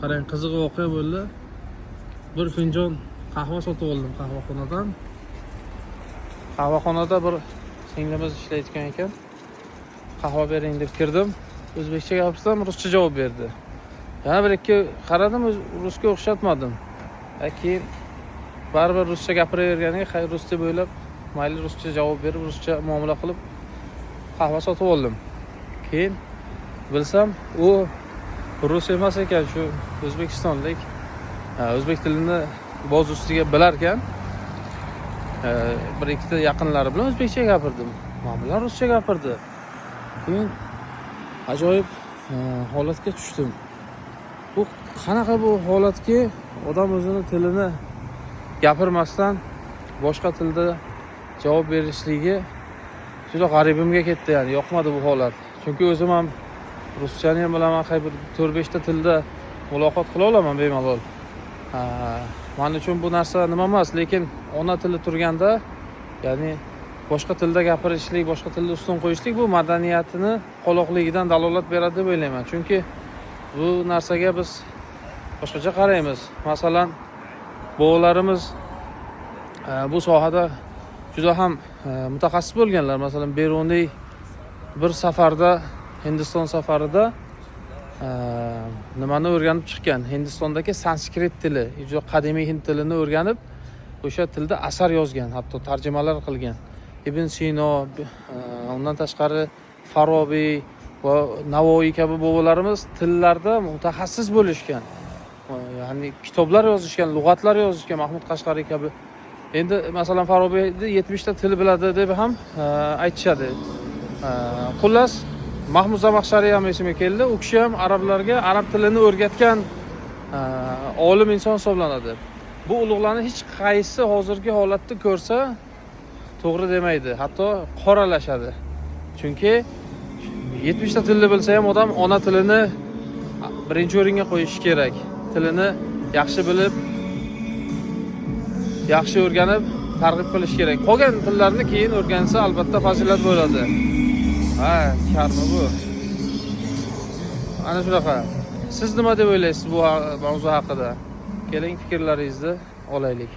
Qarang, qiziq voqea bo'ldi. Bir finjon qahva sotib oldim qahvaxonadan. Qahvaxonada bir singlimiz ishlayotgan ekan. Qahva bering deb kirdim. O'zbekcha gapirsam, ruscha javob berdi. Yana bir ikki qaradim, rusga o'xshatmadim. Keyin baribir ruscha gapiraverganiga, xayr, rus deb o'ylab, mayli, ruscha javob berib, ruscha muomala qilib qahva sotib oldim. Keyin bilsam, u rus emas ekan, shu o'zbekistonlik. Ha, o'zbek tilini boz ustiga bilar ekan. Bir ikkita yaqinlari bilan o'zbekcha gapirdim. Man bilan ruscha gapirdi. Keyin ajoyib holatga tushdim. Bu qanaqa bu holatki, odam o'zini tilini gapirmasdan boshqa tilda javob berishligi juda g'aribimga ketdi, ya'ni yoqmadi bu holat. Chunki o'zim ham ruschani ham bilaman, qay bir to'rt beshta tilda muloqot qila olaman bemalol. Ha, man uchun bu narsa nima emas, lekin ona tili turganda, ya'ni boshqa tilda gapirishlik, boshqa tilda ustun qo'yishlik bu madaniyatini qoloqligidan dalolat beradi deb o'ylayman. Chunki bu narsaga biz boshqacha qaraymiz. Masalan, bobolarimiz bu sohada juda ham mutaxassis bo'lganlar. Masalan, Beruniy bir safarda, Hindiston safarida nimani o'rganib chiqqan? Hindistondagi sanskrit tili, juda qadimiy hind tilini o'rganib, o'sha tilda asar yozgan, hatto tarjimalar qilgan. Ibn Sino, undan tashqari Farobiy va Navoiy kabi bobolarimiz tillarda mutaxassis bo'lishgan. Ya'ni kitoblar yozishgan, lug'atlar yozishgan, Mahmud Qashqariy kabi. Endi, masalan, Farobiyni 70 ta til biladi deb ham aytishadi. Xullas, Mahmud Zamaxshariy ham esimga keldi. U kishi ham arablarga arab tilini o'rgatgan olim inson hisoblanadi. Bu ulug'larni hech qaysi hozirgi holatni ko'rsa, to'g'ri demaydi, hatto qoralashadi. Chunki 70 ta tilni bilsa ham odam ona tilini birinchi o'ringa qo'yishi kerak. Tilini yaxshi bilib, yaxshi o'rganib, targ'ib qilish kerak. Qolgan tillarni keyin o'rgansa, albatta fazilat bo'ladi. Ha, sharmi bu. Ana shunaqa. Siz nima deb o'ylaysiz bu mavzu haqida? Keling, fikrlaringizni olaylik.